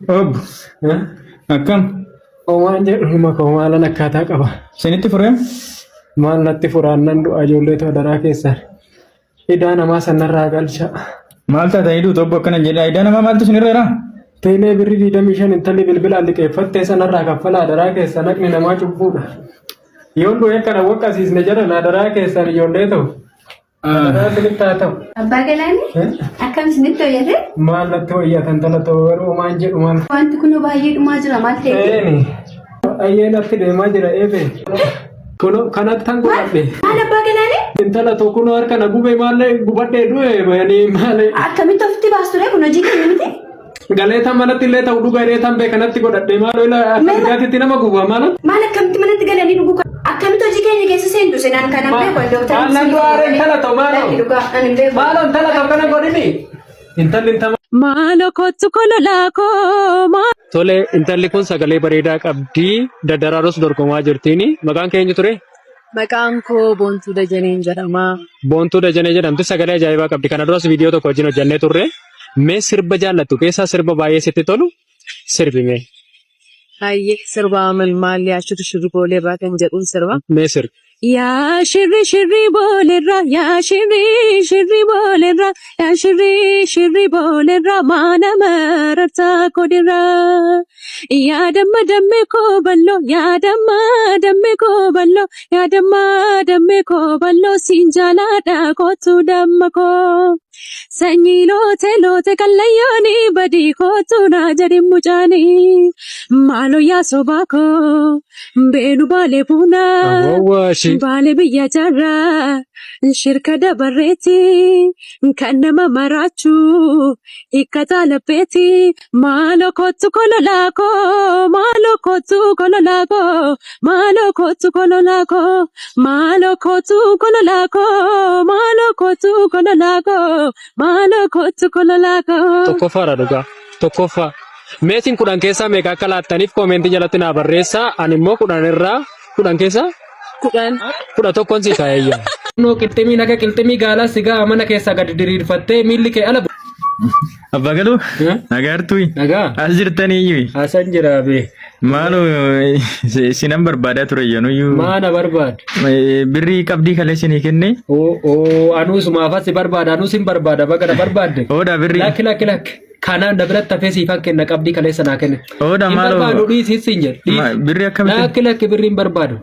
Obbo. Akkam? Homaan jedhu hima koo maalan akkaataa qaba. Isinitti fureem? Maal natti furaan nan du'a ijoollee too daraa keessan. Idaa namaa sanarraa galcha. Maal taatanii duutu obbo akkana jedhaa? Idaa namaa maaltu isinirra jira? Teelee birrii 25 intalli bilbilaan liqeeffattee sanarraa kaffalaa daraa keessan haqni namaa cubbuudha. Yoon du'e kana waqqasiisne jedhan adaraa keessan ijoollee ta'u. Adaraa isinitti haa ta'u. Abbaa Galaanee akkam isinitti hooyyate? Maal natti hooyyatan tala ta'u garuu maal jedhu maal. Wanti kun baay'ee dhumaa jira maal ta'e? Eeni. Ayyee natti deemaa jira eebe. Kunoo kanattan godhadhe. Maal abbaa Galaanee? Intala tokko kunoo harka na gubee maallee gubadhee du'e bayanii maalee. Akkamitti ofitti baastu ree kun hojii keenya miti? Galeetan manatti illee ta'u dhuga hidheetan bee kanatti godhadhe maaloo ila akka dhugaatitti nama guba maalo. Maal akkamitti manatti galanii dhuguu kan akkamitti hojii keenya keessa seentu seenaan kanan beeku ani dooktarri. Maal nan du'aare intala ta'u maaloo. Dhugaa ani hin beeku. Maaloo intala ta'u kana godhini. Intalli intama. Maalo kottu kololaa koo maal. Tole intalli kun sagalee bareedaa qabdi daddaraarus dorgomaa jirtiini maqaan keenyu ture? Maqaan koo Boontuu Dajaneen jedhama. Boontuu Dajanee jedhamti sagalee ajaa'ibaa qabdi kana duras viidiyoo tokko wajjin hojjannee turre mee sirba jaallattu keessaa sirba baay'ee sitti tolu sirbi mee. Hayyee sirba amalmaal yaa shirri shirri booleerraa kan jedhuun sirba. Mee sirbi. Yaa shirri shirri boolerra yaa shirri shirri boolerra yaa shirri shirri boolerra maana marartaa kodirra yaa damma damme koo ballo yaa damma damme koo ballo yaa damma damme koo ballo siin jaalaadha kootu damma koo sanyii loote loote kallayyooni badii kootu naa jedhi mucaani maalo yaa sobaa koo. Beenu baalee buunaa. Awwaashi. Baalee biyya jaarraa. Shirka dabarreetti. Kan nama maraachu. Hiikkataa lapheetti. Maaloo kottu kololaa koo. Maaloo kottu kololaa koo. Maaloo kottu kololaa koo. Maaloo kottu kololaa koo. Maaloo kottu kololaa koo. Maaloo kottu kololaa koo. Tokkoffaadha dhugaa. Tokkoffaa. Meetiin 10 keessaa meeqa akka laattaniif koomeentii jalatti naa barreessaa. Ani immoo 10 irraa 10 keessaa 10. 11n sii kaa'eeyya. Kunoo qilximiin akka qilximii gaalaa si ga'a mana keessaa gadi diriirfattee miilli kee ala bu'e. Abbaa galuu nagaartuu Nagaa. as jirtanii iyyuu Hasan jira bee. maaloo sinan barbaadaa ture yoonuyyuu Maa na barbaade? birrii qabdii kalee sinii kenne Oo oo anuu sumaafas si barbaada anuu sin barbaada baga na barbaadde. oodha birrii Lakki lakki lakki. Kanaan na biratti hafee siifan kenna qabdii kaleessa naa kenne. Oodha Hin maaloo. barbaadu dhiisi siin jedhe. Dhiisi. Birrii akkamitti Lakki lakki birrii hin barbaadu.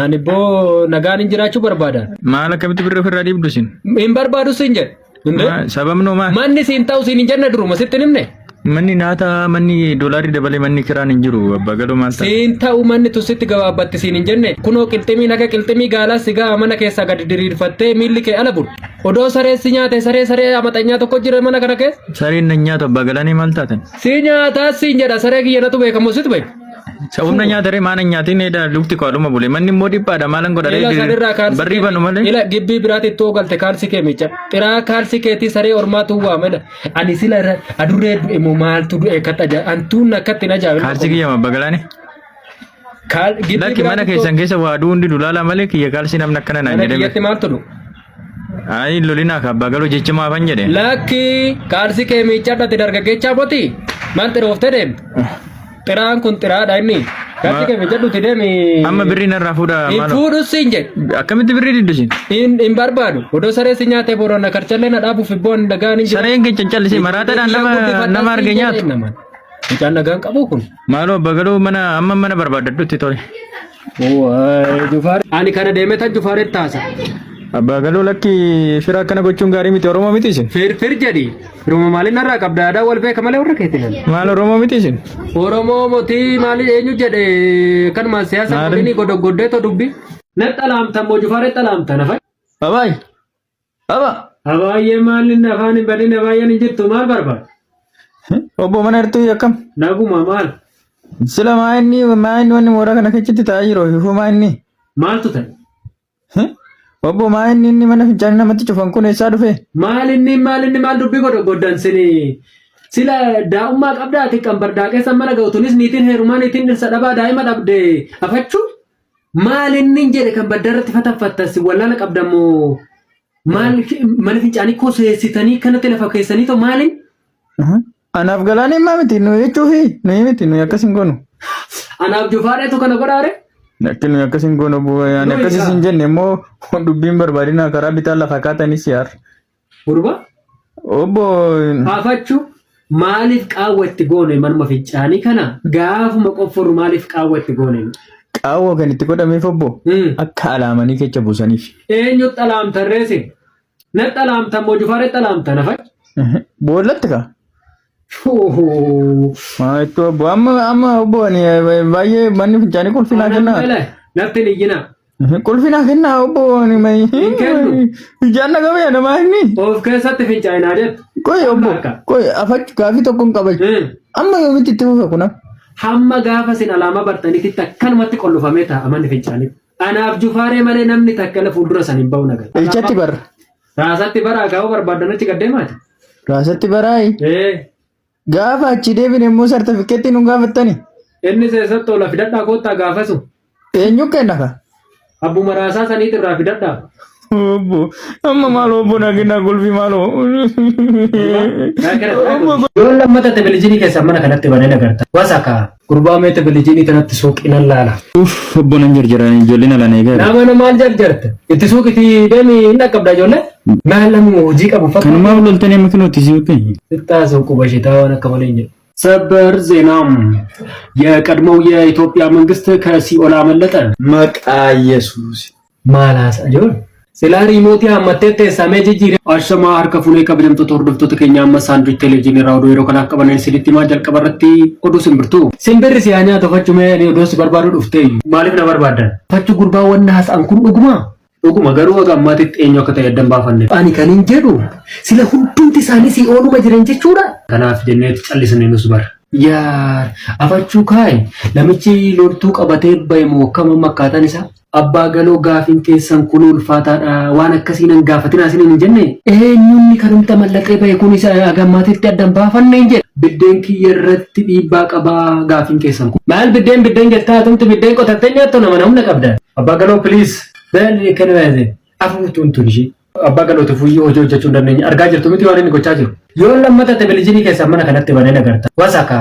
Ani boo nagaan hin jiraachuu barbaada. maal akkamitti birrii ofirraa dhiibdu isin? Hin barbaadu siin jedhe. Hundee? Sababnoo maal? Manni siin ta'u siin hin jenne duruma sitti hin himne. Manni naata manni doolaarri dabalee manni kiraan hin jiru abbaa galoo maal ta'a? Siin ta'u manni tun sitti gabaabbatti siin hin jenne. Kunoo qilximiin akka qilximii gaalaa si ga'a mana keessaa gadi diriirfattee miilli kee ala bulu. Odoo saree si nyaate saree saree amaxanyaa tokko jira mana kana keessa. Sareen nan nyaatu abbaa galaanii maal taatan? Si nyaataa siin jedha saree kiyya natu beekamu situ beeka. Sababna nyaata ree maana nyaatiin eeda lukti koo aluma bule manni immoo dhiphaadha maalan godha Ila sanirraa ree kaalsi barrii banu malee. Ila gibbii biraatti ittoo galte kaalsi kee miicca. Xiraa kaalsi keetii saree ormaatu waamedha. Ani sila irra adurree du'e moo maaltu du'e akkatti ajaa'iba. Antuun akkatti hin ajaa'ibu. Kaalsi kiyya abbaa galaanii. Gibbii Lakki mana biraatti keessan keessa waa aduu hundi dulaalaa malee kiyya kaalsii namni akkana naan Mana jedhee kiyyatti maaltu du'u? Ayi lolinaa ka abbaa galoo jecha maafan jedhe. Lakki kaalsi kee miiccadhate dargaggeechaa boti maal xirooftee deemte? Xiraan kun xiraadha inni. Kaalsi kee miiccadhuti deemi. Amma birrii narraa fuudha Hin maaloo. fuudhus siin jedhe. Akkamitti birrii diddu isin? Hin barbaadu. Odoo saree si nyaatee boorana karchallee na dhaabuuf ibboon dhagaan hin jiru. Sareen keenya callisee maraataadhaan nama nama arge nyaatu. Mucaan nagaan qabu kun. Maaloo abbaa galoo mana amma mana barbaadadhutti tole. Jufaar. Ani kana deemee tan Jufaaretti taasa. Abbaa galoo lakki fira akkana gochuun gaarii miti Oromoo miti isin. Fir fir jedhi. Firuma maaliin narraa qabda aadaa wal beeka malee warra keetiin ani. Maal Oromoo miti isin? Oromoo motii maali eenyu jedhe kanuma siyaasa Maali? godhini godogoddee to dubbi. Naxxalaamta immoo Jufaaretti xalaamta nafa. Babaay. Baba. Abaayyee maal inni afaan hin badin abaayyeen hin jirtu maal barbaada? Obbo mana hirtuu akkam? Naguma maal? Sila maa inni maa inni wanni mooraa kana keessatti taa'aa jiru ofiifuu maa inni? Maaltu ta'e? Obbo maa inni inni mana fincaanii namatti cufan kun eessaa dhufe? Maal inni maal inni maal dubbii godho goddan sini sila daa'ummaa qabdaati kan bardaaqeessa mana ga'u tunis niitiin heerumaa niitiin dhirsa dhabaa daa'ima dhabde afachuu Maal inni jedhe kan baddaa irratti fataffattan si wallaala qabda moo maal mana fincaanii koo seessitanii kanatti lafa keessanii too maalin? Anaaf galaan himaa miti nuyi jechuufi nuyi miti nuyi akkas hin goonu. Anaaf jufaareetu kana godhaare. Lakki nuyi akkas hin goonu obbo ani Nuyi akkas kaa. hin jenne immoo dubbiin barbaadina karaa bitaa lafa kaatanis yaar. Gurba Obbo afachuu maaliif qaawwa itti goone manuma fincaanii kana gaafuma qofforru maaliif qaawwa itti goone? Qaawwa kan itti godhameef obbo akka alaamanii kecha buusaniif. Eenyu xalaamtan reese? Na xalaamtan moo jufaaree xalaamtan afachi? Boollatti kaa. Maalitti obbo amma amma obbo ani baay'ee manni fincaanii qulfii naa kennaa. Natti hin iyyinaa. Qulfii naa kennaa obbo ani mai. Hin kennu. Ijaan na qabee namaa inni. Of keessatti fincaa'inaa jettu. Qoy obbo Akka. qoy afachu gaafii tokko hin qabachu. Amma yoomitti itti fufa kuna? Hamma gaafa isin alaamaa bartanitti akkanumatti qollofamee taa'a manni fincaanii. Anaaf jufaaree malee namni takka illee fuuldura san hin ba'u nagaa. Echatti barra? Raasatti baraa kaa'uu barbaadan achi gad deemaati. Raasatti baraayi. Ee. Gaafa achi deebine immoo sartifikeettii nu gaafattani. Inni seessatti oola fidadhaa koottaa gaafasu. Eenyu kenna ka? Abbuma raasaa saniit irraa fidadhaa. Obbo amma maaloo obbo naa kennaa qulfii maaloo. Yoo lammata televizyiinii keessaa mana kanatti banee nagarta. Wasaka. Gurbaa mee televizyiinii kanatti suuqii nan laala. Uff obbo nan jarjaraan ijoolleen alaan eegaa. Nama na maal jarjarte? Itti suuqiti deemi hin dhaqqabda ijoollee. Maal namni hojii qabu fakkaata. Kanumaaf loltanii amma kinootti si suuqii. Sittaa suuqu bashitaa waan akka malee hin jedhu. ሰበር ዜናም የቀድሞው የኢትዮጵያ መንግስት ከሲኦል አመለጠ። Maqaa Yesuus. Maalaas ajoon. Silaa riimootii hammattee teessamee jijjiire. Ashamaa harka fuunee kabajamtoota hordoftoota keenya amma saanduq televezyiinii irraa oduu yeroo kanaaf qaban isinitti himaa jalqaba irratti oduu simbirtuu. Simbirri si haa nyaatu fachumee ani oduu si barbaadu dhuftee maaliif na barbaadan? Fachu gurbaa wanna haasa'an kun dhugumaa? Dhuguma garuu haga ammaatitti eenyu akka ta'e adda hin baafanne. Ani kan hin jedhu sila hundumti isaanii si ooluma jiran jechuudha. Kanaaf jenneetu callisne nus bara. Yaar afachuu kaayi namichi loltuu qabatee bahe moo akkam amma akkaataan isaa? Abbaa galoo gaafiin keessan kun ulfaataadha waan akkasii nan gaafatinaa isiniin hin jenne eenyunni kanumta mallaqee bahe kun isa haga ammaatitti adda hin baafanne hin jedhe. Biddeen kiyya irratti dhiibbaa qabaa gaafiin keessan kun. Maal biddeen biddeen jettaa atumti biddeen qotattee nyaattu nama humna qabda. Abbaa galoo please. Beel kana baase afuutuun tun ishee. Abbaa galootu fuyyoo hojii hojjechuu hin dandeenye argaa jirtu miti waan inni gochaa jiru. Yoo lammata televizyiinii keessaa mana kanatti banee nagarta. Wasaka.